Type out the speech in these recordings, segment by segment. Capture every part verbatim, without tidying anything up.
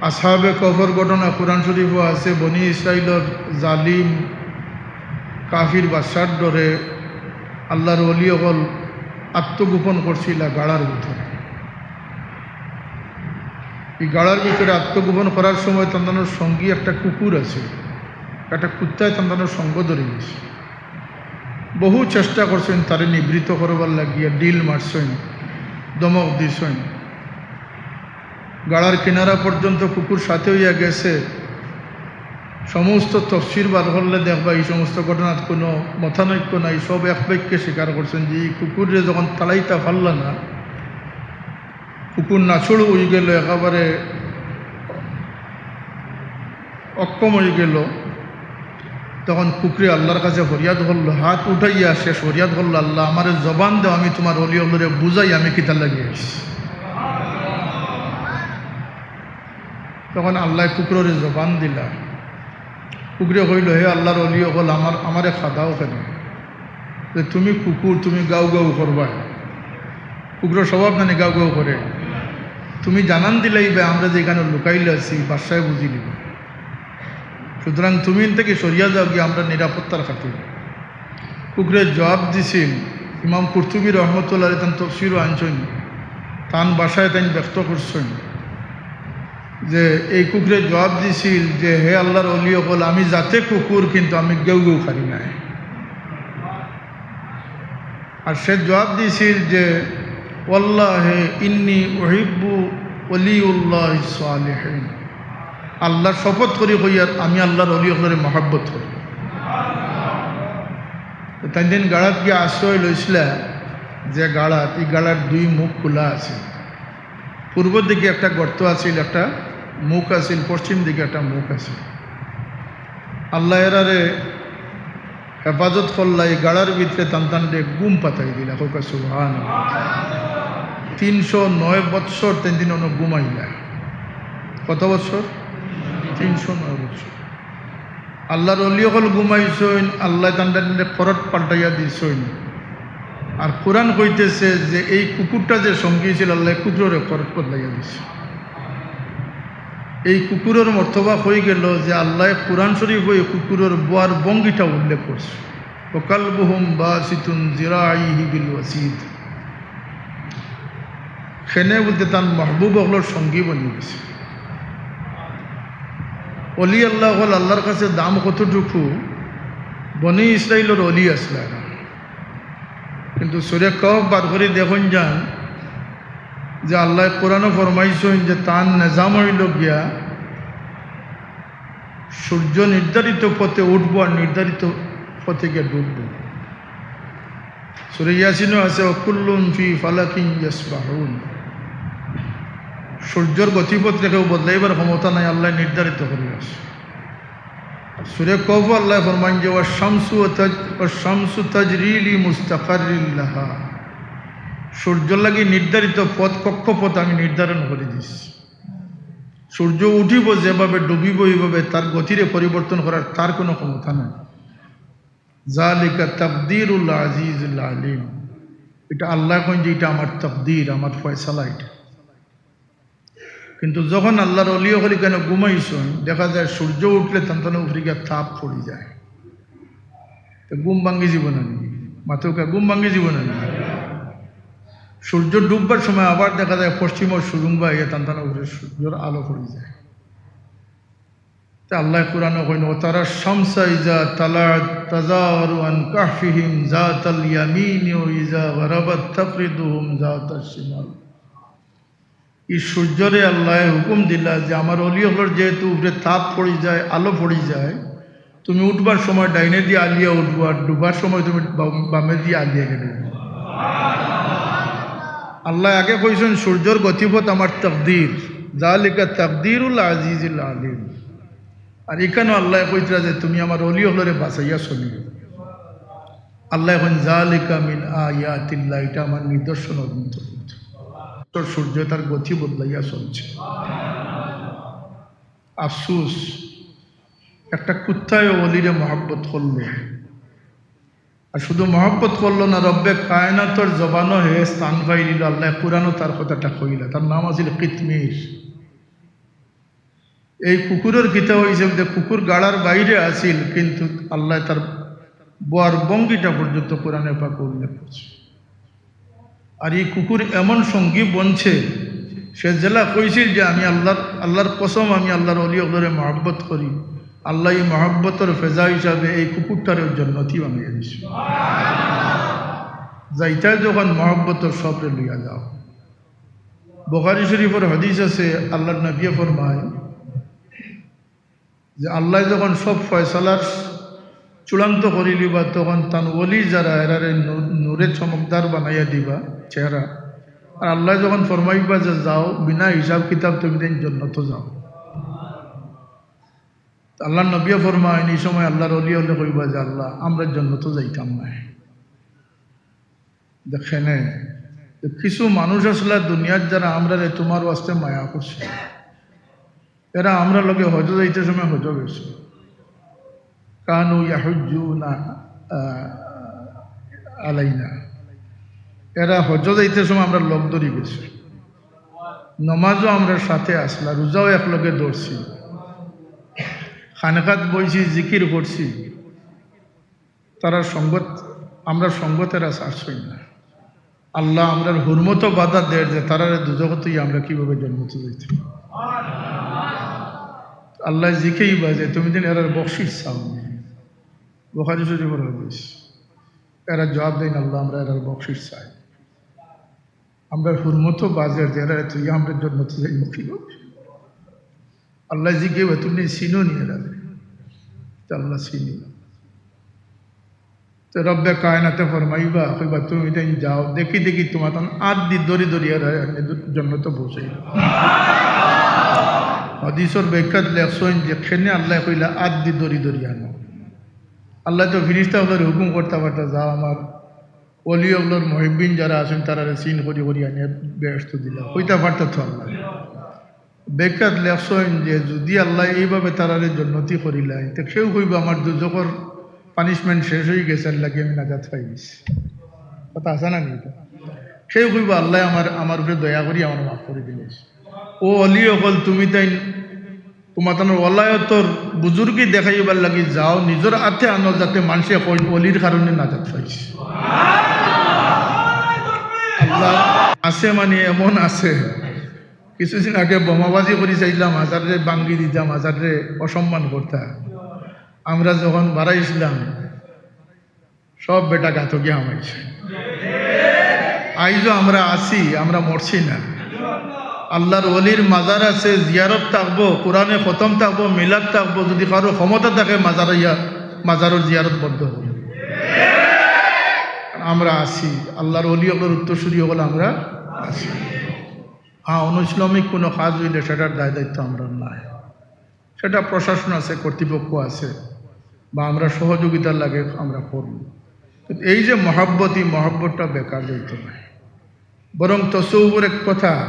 আসহাবে কহফর ঘটনা কোরআন শরীফো আছে। বনি ইসরাইলর জালিম কাফির বাদশার ডরে আল্লাহর ওলি অকল আত্মগোপন করছিলা গাড়ার ভিতরে। এই গাড়ার ভিতরে আত্মগোপন করার সময় তান্তানোর সঙ্গী একটা কুকুর আছে, একটা কুত্তায় তান্তানোর সঙ্গ ধরি গেছে। বহু চেষ্টা করছইন তারে নিবৃত্ত করবার লাগিয়া, ডিল মারছইন, ধমক দিছইন। গাড়ার কিনারা পর্যন্ত কুকুর সাথে অইয়া গেছে। সমস্ত তফসির বার করলে দেখবা, এই সমস্ত ঘটনাত কোনো মতানৈক্য নাই। সব এক বাক্যে স্বীকার করছইন যে এই কুকুররে যখন তাড়াইতা পারলা না, কুকুর নাছোড় অইগেল, একেবারে অক্ষম অইগেল, তখন কুকুরে আল্লাহর কাছে ফরিয়াদ করলো, হাত উঠাইয়া সে ফরিয়াদ করলো, "আল্লাহ, আমারে জবান দেও, আমি তুমার ওলি অকলরে বুঝাই আমি কিতার লাগি আইছি।" তখন আল্লায় কুকুররে জবান দিলা। কুকুরে কইলো, "হে আল্লাহর ওলি অকল, আমার, আমারে খেদাও কেনে? যে তুমি কুকুর, তুমি গাউ গাউ করবায়। কুকুরর স্বভাব নানি গাউ গাউ করে? তুমি জানান দিলাইবায় আমরা যে ইখানো লুকাইল আছি, বাদশায় বুঝি নিবো। সুতরাং তুমি ইন থাকি সরিয়া যাওগি, আমরা নিরাপত্তার খাতিরে।" কুকুরে জবাব দিছিল, ইমাম কুরতুবী রহমতুল্লাহ আলাইহি তান তফসিরো আনছইন, তান ভাষায় তাইন ব্যক্ত করছইন যে এই কুকুরে জবাব দিছিল যে, "হে আল্লাহর ওলি অকল, আমি জাতে কুকুর, কিন্তু আমি গেউ গেউ করি নায়।" আর সে জবাব দিছিল যে, "ওয়াল্লাহি ইন্নী উহিব্বু ওলিউল্লাহিস সালিহিন।" আল্লাহর শপথ করি কইয়ার, আমি আল্লাহর ওলি অকলরে মহব্বত করি। তো তাইন যেইন গাড়াত গিয়া আশ্রয় লইছিলা, যে গাড়াত, ই গাড়ার দুই মুখ খোলা আছে। পূর্ব দিকে একটা গর্ত আছিল, একটা মুখ আছিল, পশ্চিম দিকে একটা মুখ আছিল। আল্লায় এরারে হেফাজত করলা, ই গাড়ার ভিতরে তান তানরে ঘুম পাতাই দিলা। কউক্কা সুবহানাল্লাহ। তিনশো নয় বৎসর তাইন দিন অনো ঘুমাইলা। কত বৎসর? তিনশো নয় বৎসর। আল্লাহর ওলি অকল ঘুমাইছইন, আল্লায় তান তানরে করট পাল্টাইয়া দিছইন। আর কোরআন কইতেছে যে এই কুকুরটা যে সঙ্গী আছিল, আল্লায় কুকুররে করট বদলাইয়া দিছে। এই কুকুরর মর্তবা অইগেল যে আল্লায় কোরআন শরীফো এই কুকুরর বওয়ার ভঙ্গিটা উল্লেখ করছে, "ওয়া কালবুহুম বাসিতুন যিরাইহি বিল ওয়াসিদ।" কেনে বুলতে তান মাহবুব অকলর সঙ্গী বনি গেছে। ওলি আল্লাহ অকল আল্লাহর কাছে দাম কতটুকু, বনি ইসরাইলর ওলি আছলা এরা। কিন্তু সূরা কহফ বার করি দেখইন যান যে আল্লায় কোরআনো ফরমাইছইন যে তান নিজাম অইলো গিয়া সূর্য নির্ধারিত পথে উঠবো আর নির্ধারিত পথে গিয়া ডুববো। সূরা ইয়াসিনো আছে, "ওয়া কুল্লুন ফি ফালাকিন ইয়াসবাহুন।" সূর্যর গতিপথ কেউ বদলাইবার ক্ষমতা নাই, আল্লায় নির্ধারিত করি আছে। সূরা কহফো আল্লায় ফরমাইন যে, "ওয়াশ শামসু ওয়া তাজ-, ওয়াশ শামসু তাজরি লি মুস্তাকাররিন লাহা।" সূর্যর লাগি নির্ধারিত পথ, কক্ষপথ আমি নির্ধারণ করি দিছি। সূর্য উঠিবো যেভাবে, ডুবিবো এইভাবে, তার গতিরে পরিবর্তন করার তার কোনো ক্ষমতা নাই। "যালিকা তাকদীরুল আজিজুল আলিম।" ইটা আল্লায় কইন যে ইটা আমার তাকদীর, আমার ফয়সালা ইটা। কিন্তু যখন আল্লাহর ওলি অকল ইখানো ঘুমাইছইন, দেখা যায় সূর্য উঠলে তান তানর উপরে গিয়া তাপ পড়ি যায়। তো ঘুম ভাঙ্গি যিবো না নি? মাতউক্কা, ঘুম ভাঙ্গি যিবো না নি? সূর্য ডুববার সময় আবার দেখা যায় পশ্চিমর সুরুংবায় আইয়া তান তানর উপরে সূর্যর আলো পড়ি যায়। তে আল্লায় কোরআনো কইন, "ওয়া তারাশ শামসা ইযা তালাআত তাজাওয়ারু আন কাহফিহিম যাতাল ইয়ামিনি ওয়া ইযা গারাবাত তাকরিদুহুম যাতাশ শিমাল।" ই সূর্যরে আল্লায় হুকুম দিলা যে আমার ওলি অকলর যেহেতু উপরে তাপ পড়ি যায়, আলো পড়ি যায়, তুমি উঠবার সময় ডাইনে দি আলিয়া উঠবো, আর ডুবার সময় তুমি বা-, বামে দি আলিয়া গেলে। আল্লায় আগে কইছইন, "সূর্যর গতিপথ আমার তাকদীর, যালিকা তাকদীরুল আজিজুল আলিম।" আর ইখানো আল্লায় কইতরা যে, "তুমি আমার ওলি অকলরে বাছাইয়া চলিও।" আল্লায় কইন, "যালিকা মিন আয়াতিল্লাহ, ইটা আমার নিদর্শনর অন্তর্ভুক্ত।" তোর সূর্য তার গতি বদলাইয়া চলছে। আফসুস, একটা কুত্তায়ও ওলিরে মহব্বত করলো, আর শুধু মহব্বত করলো না, রব্বে কায়নাতর জবানো হে স্থান পাইলিল। আল্লায় কোরআনো তার কথাটা কইলা, তার নাম আছিল কিতমির। এই কুকুরর কিতা অইছে যে কুকুর গাড়ার বাইরে আছিল, কিন্তু আল্লায় তার বওয়ার ভঙ্গিটা পর্যন্ত কোরআনে পাকে উল্লেখ করছে। আর এই কুকুর এমন সঙ্গী বনছে, সে যেলা কইছিল যে, "আমি আল্লাহর, আল্লাহর কসম, আমি আল্লাহর অলি অকলরে মহব্বত করি।" আল্লায় এই মহব্বতর ফেজা হিসাবে এই কুকুরটারেও জন্নতি বানাইয়া দিছে। যাইতায় যখন মহব্বতর সবরে লইয়া যাও। বুখারী শরীফর হাদিস আছে, আল্লাহর নবীয়ে ফরমায় যে আল্লায় যখন সব ফয়সালার চূড়ান্ত করিলিবা, তখন তান ওলি যারা, এরারে নূ-, নূরে চমকদার বানাইয়া দিবা চেহারা। আর আল্লায় যখন ফরমাইবা যে, "যাও, বিনা হিসাব কিতাব তুমি তাইন জন্নতো যাও।" আল্লাহর নবীয়ে ফরমাইন, এই সময় আল্লাহর ওলি অকলে কইবা যে, "আল্লাহ, আমরা জন্নতো যাইতাম নায়।" দেখেনে, যে কিছু মানুষ আছলা দুনিয়াত যারা আমরারে তুমার ওয়াস্তে মায়া করছে, এরা আমরার লগে হজো যাইতে সময় হজো গেছে। কানু ইয়াহুজ্জুনা, আহ, আলাইনা। এরা হজো যাইতে সময় আমরার লগ ধরি গেছে। নমাজও আমরার সাথে আছলা, রোজাও একলগে ধরছি, খানকাত বইছি, জিকির করছি। তারার সঙ্গত, আমরার সঙ্গত এরা ছাড়ছইন না। আল্লাহ আমরার হুরমতো বাধা দের যে তারারে দুজখত অইয়া আমরা কিভাবে জন্নতো যাইতাম। আল্লায় জিকাইবা যে, "তুমি তাইন এরার বকশিশ চাও নি?" বুখারী শরীফর হাদিস। এরা জবাব দেইন, "আল্লাহ, আমরা এরার বকশিশ চাই।" আমরার হুরমতো বাজের যে এরারে থইয়া আমরা জন্নতো যাইমু কিভাবে? আল্লায় জিকাইবা, "তুমি চিনো নি এরারে?" তে আল্লায় চিনি। তে রব্বে কায়নাতে ফরমাইবা, কইবা, "তুমি তাইন যাও, দেখি দেখি তুমার তান আত দি ধরি ধরি এরারে জন্নতো পৌঁছাইবা।" হাদিসর ব্যাখ্যাত লেখছইন যে কেনে আল্লায় কইলা, "আত দি ধরি ধরি আনো।" আল্লায় তো ফিরিস্তা অকলরে হুকুম করতা পারতা, "যাও, আমার ওলি অকলর মুহিব্বিন যারা আছইন, তারারে সিন করি করি আনিয়া বেহেশতো দিলাও।" কইতা পারতা তো আল্লায়। ব্যাখ্যাত লেখছইন যে যুদি আল্লায় এইভাবে তারারে জন্নতি করিলাইন, তে কেউ কইবা, "আমার দুজখর punishment শেষ অইগেছে, এরলাগি আমি নাজাত পাই গেছি।" কথা আছে না নি? কেউ কইবা, "আল্লায় আমার, আমার উপরে দয়া করি আমারে মাফ করি দিলাইছে।" ও ওলি অকল, তুমি তাইন তুমার তানর ওলায়তর বুজুর্গি দেখাইবার লাগি যাও, নিজর আতে আনো, যাতে মানষে কইন ওলির কারণে নাজাত পাইছে। আল্লাহ আছে মানে এমন আছে। কিছুদিন আগে বোমাবাজি করি চাইছলা মাজাররে ভাঙ্গি দিতা, মাজাররে অসম্মান করতা। আমরা যখন বারাইছলাম, সব বেটা গাতো গিয়া হামাইছে। আইজও আমরা আছি, আমরা মরছি না। আল্লাহর ওলির মাজার আছে, জিয়ারত থাকবো, কোরআনে খতম থাকবো, মিলাদ থাকবো। যুদি কারো ক্ষমতা থাকে, মাজারো ইয়া, মাজারর জিয়ারত বন্ধ করবো। আমরা আছি, আল্লাহর ওলি অকলর উত্তরসূরি অকল আমরা আছি। হ্যাঁ, অনৈসলামিক কোনো কাজ অইলে সেটার দায় দায়িত্ব আমরার নায়। সেটা প্রশাসন আছে, কর্তৃপক্ষ আছে, বা আমরা সহযোগিতার লাগি আমরা করমু। কিন্তু এই যে মহব্বত, এই মহব্বতটা বেকার যাইতো নায়। বরং তসৌফর এক কথা,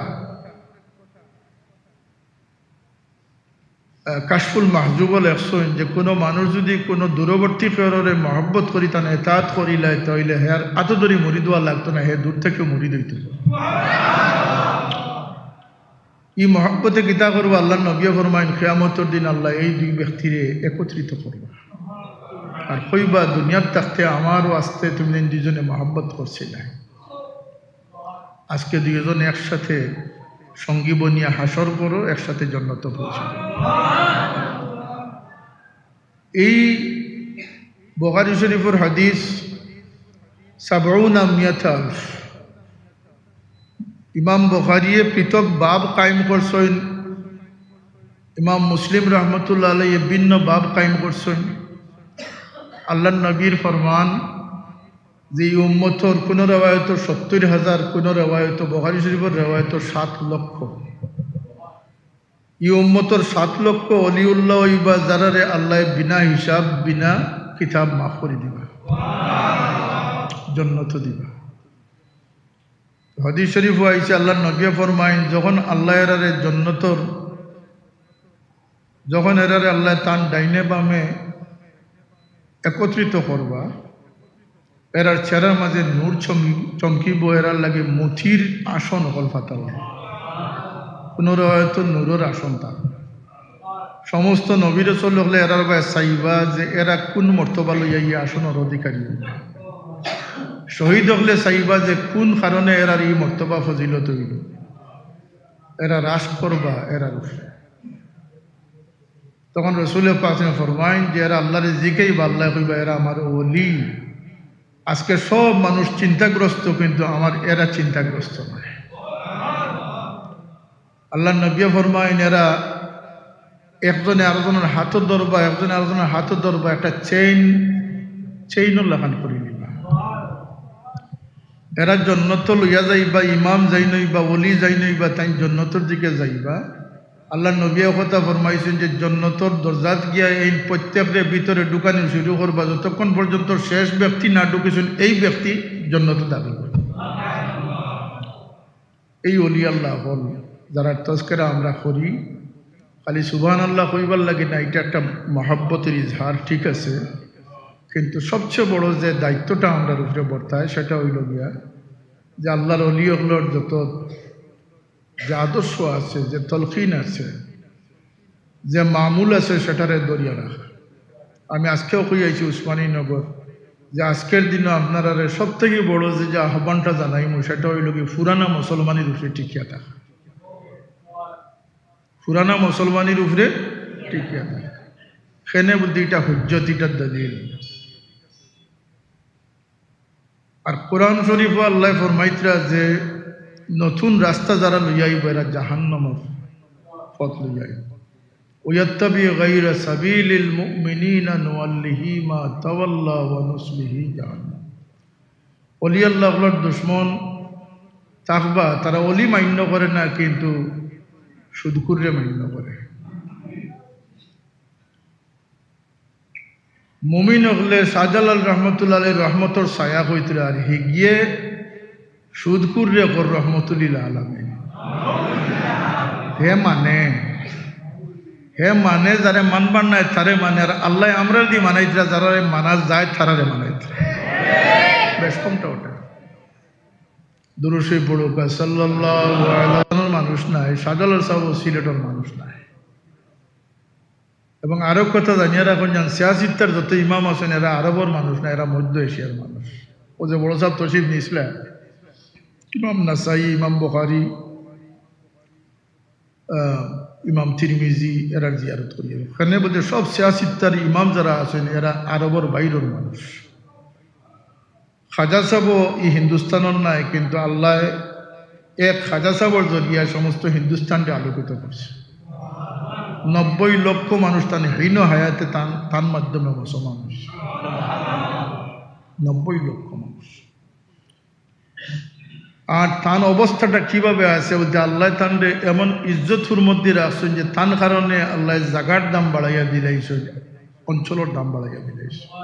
আহ, কাশফুল মাহজুবো লেখছইন যে কোনো মানুষ যুদি কোনো দূরবর্তী কেউরে মহব্বত করি, তান এতাআত করিলায়, তাইলে হের আতো ধরি মুরিদ অওয়া লাগতো না, হে দূর থাকি মুরিদ অইতো। ই মহব্বতে কিতা করবো? আল্লাহর নবীয়ে ফরমাইন, কিয়ামতর দিন আল্লায় এই দুই ব্যক্তিরে একত্রিত করবা। আর কইবা, "দুনিয়াত থাকতে আমার ওয়াস্তে তুমি দুইজনে মহব্বত করছিলায়। আজকে দুইজন একসাথে সঙ্গী বনিয়া হাশর করো, একসাথে জন্নতো পৌঁছো।" এই বুখারী শরীফর হাদিস, সাবউনা মিয়াতা আলফ। ইমাম বুখারীয়ে পৃথক বাব কায়েম করছইন, ইমাম মুসলিম রহমতুল্লাহ আলাইহি ভিন্ন বাব কায়েম করছইন। আল্লাহর নবীর ফরমান যে ই উম্মতর কোনো রেওয়ায়তো সত্তর হাজার, কোনো রেওয়ায়তো, বুখারী শরীফর রেওয়ায়তো সাত লক্ষ। ই উম্মতর সাত লক্ষ অলিউল্লাহ অইবা, যারারে আল্লায় বিনা হিসাব, বিনা কিতাব মাফ করি দিবা, জন্নতো দিবা। হাদিস শরীফো আইছে, আল্লাহর নবীয়ে ফরমাইন, যখন আল্লায় এরারে জন্নতর, যখন এরারে আল্লায় তান ডাইনে বামে একত্রিত করবা, এরার চেহারার মাঝে নূর চম-, চমকিবো, এরার লাগি মতির আসন অকল পাতা অইবো। কোনো রেওয়ায়তো নূরর আসন থাকবো। সমস্ত নবী রসুল অকলে এরার বায় চাইবা যে এরা কুন মর্তবা লইয়া ই আসনর অধিকারী অইল। শহীদ অকলে চাইবা যে কুন কারণে এরার ই মর্তবা ফজিলত অইল। এরা রাজ করবা এরার উপরে। তখন রসুলে পাকে ফরমাইন যে এরা আল্লাহরে জিকাইবা, আল্লায় কইবা, "এরা আমার ওলি।" আজকে সব মানুষ চিন্তাগ্রস্ত, কিন্তু আমার এরা চিন্তাগ্রস্ত নায়। আল্লাহর নবীয়ে ফরমাইন, এরা একজনে আরোজনর হাতো ধরবা, একজনে আরোজনর হাতো ধরবা, একটা চেইন, চেইনর লাখান করি নিবা। এরা জন্নতো লইয়া যাইবা, ইমাম যাইন অইবা, ওলি যাইন অইবা, তাইন জন্নতর দিকে যাইবা। আল্লাহর নবীয়ে কথা ফরমাইছইন যে জন্নতর দরজাত গিয়া এইন প্রত্যেকরে ভিতরে ঢুকানি শুরু করবা, যতক্ষণ পর্যন্ত শেষ ব্যক্তি না ঢুকিছইন, এই ব্যক্তি জন্নতো দাখিল করবা। এই ওলি আল্লাহ অকল, যারার তজকিরা আমরা করি, খালি সুবহানাল্লাহ কইবার লাগি না, ইটা একটা মহব্বতর ইজহার, ঠিক আছে, কিন্তু সবচেয়ে বড় যে দায়িত্বটা আমরার উপরে বর্তায়, সেটা অইল গিয়া যে আল্লাহর ওলি অকলর যত যে আদর্শ আছে, যে তলকিন আছে, যে মামুল আছে, সেটারে ধরিয়া রাখা। আমি আজকেও কই আইছি উসমানীনগর, যে আজকের দিনও আপনারারে সব থাকি বড় যে, যে আহ্বানটা জানাইমু, সেটা অইল কি, পুরানা মুসলমানির উপরে টিকিয়া থাকা। পুরানা মুসলমানির উপরে টিকিয়া থাকা। কেনে বুলতে ইটা হুজ্জত, ইটা দলিল। আর কোরআন শরীফও আল্লায় ফরমাইতরা যে নতুন রাস্তা যারা লইয়া আইবো, এরা জাহান্নামর পথ লইয়া আইবো। "ওয়াত্তাবি গায়রা সাবিলিল মুমিনিনা নুওয়াল্লিহি মা তাওয়াল্লা ওয়া নুসলিহি জাহান্নাম।" ওলি আল্লাহ অকলর দুশমন থাকবা, তারা ওলি মান্য করে না, কিন্তু সুদখুররে মান্য করে। মুমিন অকলে শাহজালাল রহমতুল্লাহ আলাইহির রহমতর ছায়া কইতরা, আর হিগিয়ে সুদখুররে কর রহমতুল্লিল আলামিন। হে মানে, হে মানে যারে মানবার নায় তারে মানে, আর আল্লায় আমরারে দি মানাইতরা, যারারে মানা যায় তারারে মানাইতরা। বেশ কমটা ওটা। দুরুদ শরীফ পড়ুক্কা, সাল্লাল্লাহু আলাইহি ওয়াসাল্লাম। মানুষ নায়, শাহজালাল সাহেব সিলেটর মানুষ নায়। এবং আরো কথা জানিয়া রাখইন, যান সিয়াসিত্তার যত ইমাম আছইন, এরা আরবর মানুষ না, এরা মধ্য এশিয়ার মানুষ। ও যে বড় সাহেব তশরিফ নিছলা, ইমাম নাসাই, ইমাম বুখারী, আহ, ইমাম তিরমিজি, এরার জিয়ারত করি। কেনে বুলতে সব সিয়াসিত্তার ইমাম যারা আছইন, এরা আরবর বাইরর মানুষ। খাজা সাহেবও ই হিন্দুস্তানর নায়, কিন্তু আল্লায় এক খাজা সাহেবর জরিয়া সমস্ত হিন্দুস্তানরে আলোকিত করছে। নব্বই লক্ষ মানুষ তান হীন হায়াতে তান, তান মাধ্যমে মুসলমান অইছে। নব্বই লক্ষ মানুষ। আর তান অবস্থাটা কিভাবে আছে বুলতে, আল্লায় তানরে এমন ইজ্জত হুরমত দি রাখছইন যে তান কারণে আল্লায় জাগার দাম বাড়াইয়া দিলাইছইন, অঞ্চলর দাম বাড়াইয়া দিলাইছইন।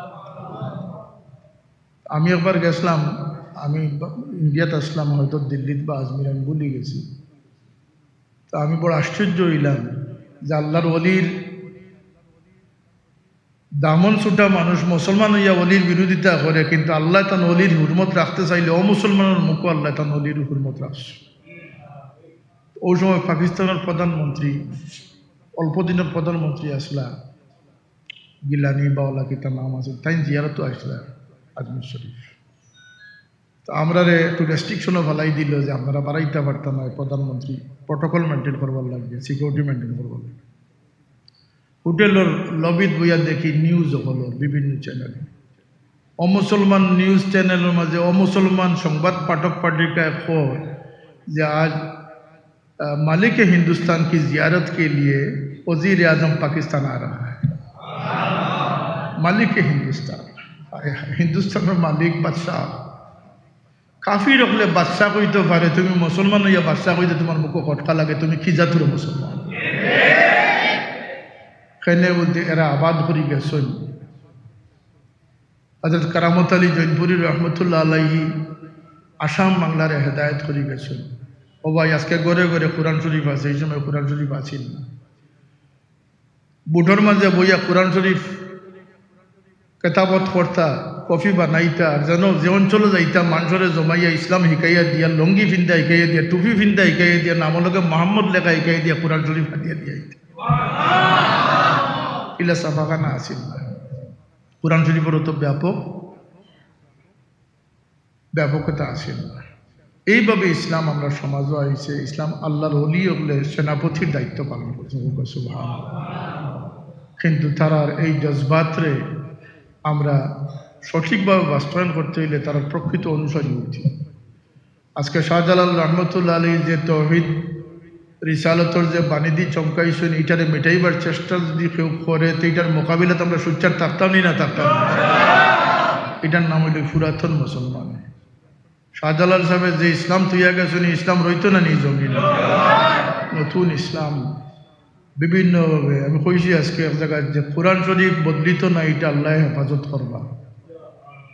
আমি একবার গেছলাম, আমি বা-, ইন্ডিয়াত আছলাম, হয়তো দিল্লিত বা আজমির, আমি ভুলি গেছি। তো আমি বড় আশ্চর্য অইলাম যে আল্লাহর ওলির দামন ছুটা মানুষ মুসলমান অইয়া ওলির বিরোধিতা করে, কিন্তু আল্লায় তান ওলির হুরমত রাখতে চাইলে অমুসলমানর মুখো আল্লায় তান ওলির হুরমত রাখছে। ওই সময় পাকিস্তানর প্রধানমন্ত্রী, অল্প দিনর প্রধানমন্ত্রী আছলা, গিলানি বা ওলা কিতা নাম আছে, তাইন জিয়ারতো আছলা আজমির শরীফ। তো আমরারে একটু রেস্ট্রিকশনও ফালাই দিল যে আপনারা বাড়াইতা পারতা নায়, প্রধানমন্ত্রী প্রোটোকল মেইনটেইন করবার লাগি, সিকিউরিটি মেইনটেইন করবার লাগি। হোটেলর লবিত বইয়া দেখি নিউজ অকলর বিভিন্ন চ্যানেল, অমুসলমান নিউজ চ্যানেলর মাঝে অমুসলমান সংবাদ পাঠক পাঠিকায় কয় যে আজ, আহ, মালিক হিন্দুস্তান কি জিয়ারত কে লিয়ে ওজির আজম পাকিস্তান আ রাহা হ্যায়। মালিক হিন্দুস্তান, হায় হায়, হিন্দুস্তানর মালিক বাদশাহ। কাফির অকলে বাদশা কইতো পারে, তুমি মুসলমান অইয়া বাদশা কইতে তুমার মুখো খটকা লাগে, তুমি কি জাতর মুসলমান? কেনে বুলতে এরা আবাদ করি গেছইন। হযরত কারামত আলী জৈনপুরী রহমতুল্লাহ আলাইহি আসাম বাংলারে হেদায়েত করি গেছইন। ও ভাই, আজকে ঘরে ঘরে কোরআন শরীফ আছে, এই সময় কোরআন শরীফ আছিল না। বুটর মাঝে বইয়া কোরআন শরীফ কেতাবত করতা, কপি বানাইতা, আর যেন যে অঞ্চলো যাইতা, মানষরে জমাইয়া ইসলাম হিকাইয়া দিয়া, লুঙ্গি ফিন্দা হিকাইয়া দিয়া, টুপি ফিন্দা হিকাইয়া দিয়া, নামর লগে মোহাম্মদ লেখা হিকাইয়া দিয়া, কোরআন শরীফ হাদিয়া দিয়া আইতা। ইলা ছাপাখানা আছিল না। কোরআন শরীফর অত ব্যাপক ব্যাপকতা আছিল না। এইভাবে ইসলাম আমরার সমাজো আইছে, ইসলাম আল্লাহর ওলি অকলে সেনাপতির দায়িত্ব পালন করছে। সুবহানাল্লাহ। কিন্তু তারার এই জজবাতরে আমরা সঠিকভাবে বাস্তবায়ন করতে অইলে তারার প্রকৃত অনুসারী অইতে। আজকে শাহজালাল রহমতুল্লাহ আলাইহি যে তৌহিদ রিসালতর যে বাণীদি চমকাইছইন, ইটারে মিটাইবার চেষ্টা যদি কেউ করে, তো ইটার মোকাবিলাত আমরা সোচ্চার থাকতাম নি না থাকতাম না? ইটার নাম অইল পুরাতন মুসলমান। শাহজালাল সাহেবে যে ইসলাম থইয়া গেছইন, ই ইসলাম রইতো না নি জমিনে? নতুন ইসলাম। বিভিন্নভাবে আমি কইছি আজকে এক জাগাত যে কোরআন শরীফ বদলিত না, ইটা আল্লায় হেফাজত করবা।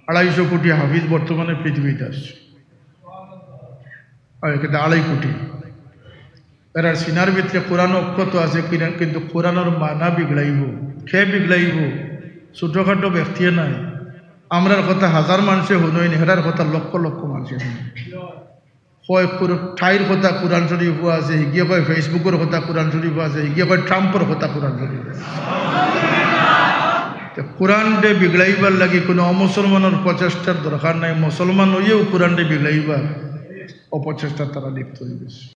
আড়াইশো কোটি হাফিজ বর্তমানে পৃথিবীত আছে। আর এখানে আড়াই কোটি। এরার সিনার ভিতরে কোরআন অক্ষত আছে কিনা, কিন্তু কোরআনর মানা বিগড়াইবো। কে বিগড়াইবো? ছোটখাটো ব্যক্তিয়ে নায়। আমরার কথা হাজার মানষে হুনইন, হেরার কথা লক্ষ লক্ষ মানষে হুনইন। কয় কোর-, ঠাইর কথা কোরআন শরীফো আছে, হিগিয়ে কয় Facebook-অর কথা কোরআন শরীফো আছে, হিগিয়ে কয় Trump-অর কথা কোরআন শরীফো আছে। তে কোরআনরে বিগড়াইবার লাগি কোনো অমুসলমানর প্রচেষ্টার দরকার নাই, মুসলমান অইয়াউ কোরআনরে বিগড়াইবার অপচেষ্টা তারা লিপ্ত অইগেছে।